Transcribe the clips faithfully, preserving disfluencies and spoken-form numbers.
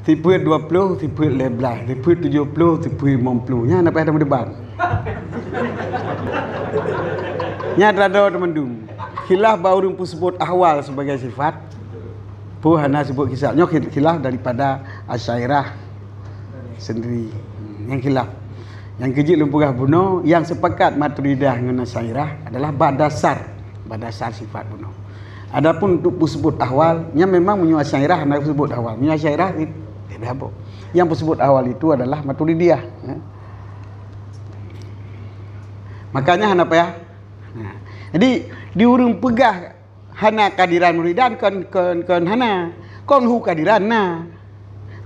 Sifeuet dua ploh, sifeuet lhèe blaih, sifeuet tujoh ploh, sifeuet limong ploh. Nyan na payah tameudebat. Nyan teuradô teumandum. Khilaf bak ureueng peuseubut ahwal sibagai sifat. Peue hana seubut kisab. Nyoe khil-, khilaf daripada Asy'ariyah sendiri. Nyang khilaf. Nyang keujeuet lôn peugah bunoe, nyang sepakat Maturidiyah ngon Asy'ariyah adalah bak dasar, bak dasar sifat bunoe. Adapun untuk peuseubut ahwal, nyan memang meunyoe Asy'ariyah hana peuseubut ahwal. Meunyoe Asy'ariyah, i-, tidak apa. Yang peuseubut ahwal itu adalah Maturidiyah, ya. Makanya hana payah. Nah, jadi, di ureueng peugah hana kehadiran muridan kon, kon, kon hana. Kon hu kehadiran na.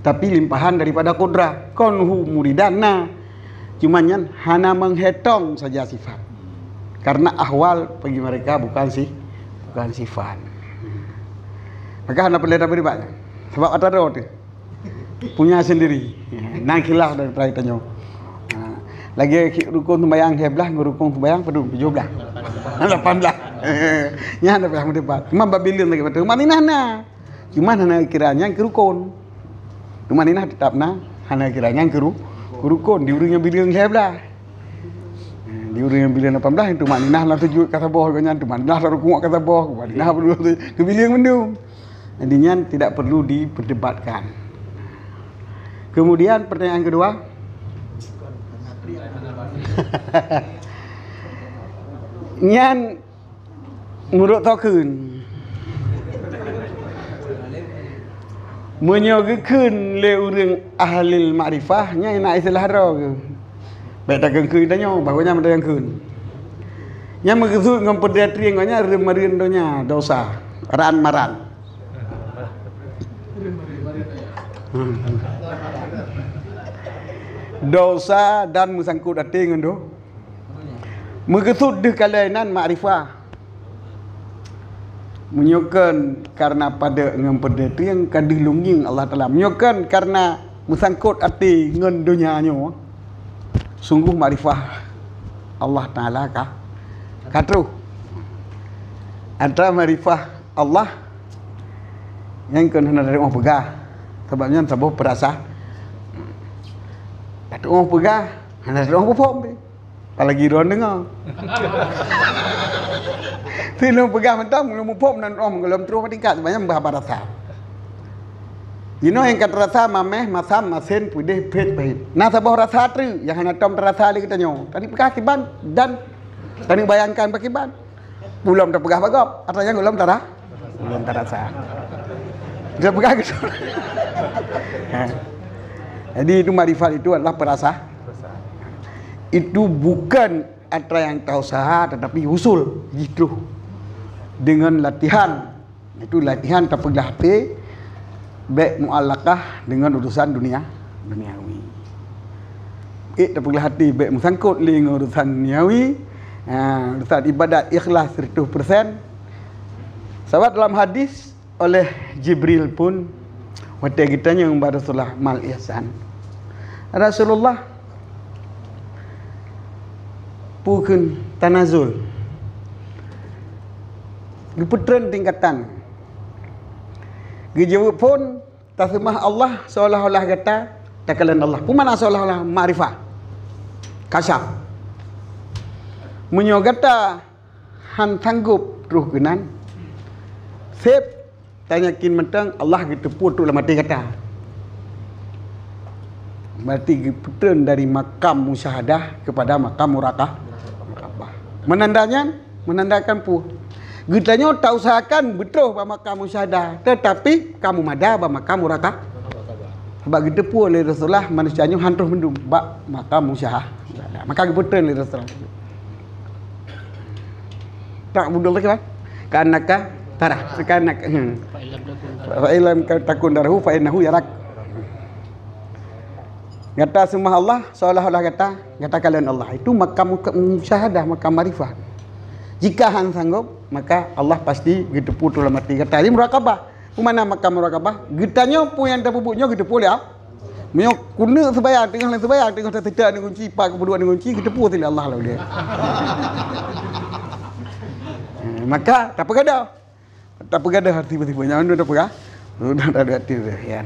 Tapi limpahan daripada kudrah. Kon hu muridan na. Cuma nyan hana menghetong saja sifat. Karena ahwal bagi mereka bukan si-, bukan sifat. Maka hana peureulèe tabri bak nyan. Sebab atra droe teuh. Punya sendiri. Nang khilaf dari terakhir tanyoe. Ha. Lagi rukun sembahyang lhèe blaih, ngon rukun sembahyang padum, tujoh blaih. Lapan blaih. Nyan ada payah meudebat. Cuma bak bileueng lagi beutôi. Tumakninah na. Cuma hana kira nyan keu rukun. Tumakninah tetap na, hana kira nyan keu ru-, keu rukun di ureueng nyang bileueng lhèe blaih. Ha, di ureueng nyang bileueng lapan blaih, tumakninah lam sujud ka saboh gobnyan, tumakninah lam rukuk ka saboh, tumakninah keu bileueng mandum. Jadi nyan tidak perlu diperdebatkan. Kemudian pertanyaan kedua. Nyan meunurot soe kheun. Meunyoe geukheun lé ureueng ahlil makrifah, nyan na istilah droe geuh. Bèk takheun-kheun tanyoe, bah gobnyan mantong nyang kheun. Nyan meukeusut ngon peudeutrieng gobnyan reumeureueng donya, dosa, ran maran. Dosa dan meusangkot até ngon do-, meukeusut deuh kalai nan makrifah. Meunyoe kon karena padeueng ngon peudeutrieng ka deuh lôn ngieng Allah Taala. Meunyoe kon karena meusangkot até ngon donya nyoe, sungguh makrifah Allah Taala ka, ka troh. Antara makrifah Allah, nyan kon hana tatu'oh peugah. Sabab nyan saboh peurasa. Tatu'oh peugah, hana tatu'oh peuphom pih. Apalagi droe deungoe. Si lôn peugah mantong, lôn muphom nan droe gohlom troh bak tingkat, sebenarnya bah rasa. Jinoe nyang ka teurasa mamèh, masam, masen, peudeh, phet, pahit. Na saboh rasa treuk nyang hana tom teurasa lé geutanyoe. Tadi peugah kiban dan tadi bayangkan bak kiban. Ulôn tapeugah bak gob, atra nyang ulôn tara-, ulôn tarasa. Dia peugah gitu. Ha. Jadi itu makrifat itu adalah perasa. Itu bukan atra nyang tausaha, tetapi usul jih troh dengan latihan. Itu latihan tapeugah até bèk mu'allaqah dengan urusan dunia, duniawi. Ék tapeugah até bèk meusangkot lé ngon urusan duniawi, ha, urusan ibadat ikhlas seratus persen. Sabab dalam hadis oleh Jibril pun watèe geutanyong bak Rasulullah mal ihsan. Rasulullah, peue kheun tanazul? Geupeutreun tingkatan. Geujaweueb phon, taseumah Allah seolah-olah gata takalon Allah. Peue makna seolah-olah? Makrifah. Kasyaf. Meunyoe gata han sanggob troh keunan, sép tanyakin mantong Allah geuteupeue trok lam até gata. Berarti geupeutreun dari makam musyahadah kepada makam murakah-, murakabah. Menanda nyan, menandakan peue? Geutanyoe tausahakan beutroh bak makam musyahadah, tetapi ka meumada bak makam murakah-, sabab geuteupeue lé Rasulullah manusia nyoe han troh mandum bak makam musyahadah. Maka geupeutreun lé Rasulullah. Tak budok lagi, kan? Kaannaka tarah. Kaannaka, hmm. Fa illam takun tarahu fa innahu yarak. Gata seumah Allah seolah-olah gata, gata kalon Allah. Itu makam musyahadah, makam makrifah. Jika han sanggob, maka Allah pasti geuteupeue trok lam até gata. Jadi murakabah. Peue makna makam murakabah? Geutanyoe peue nyang tapeubuet nyoe geuteupeue lé Allah. Meunyoe keuneuk seubayang, teungoh lôn seubayang, teungoh taseutôt aneuk gunci, pat keupeuduek aneuk gunci, geuteupeue lé Allah lom dia. Eh, maka tapeugadôh. Tapeugadôh hati beutôi nyan, tapeugah. Sudah ada hati dia, ya.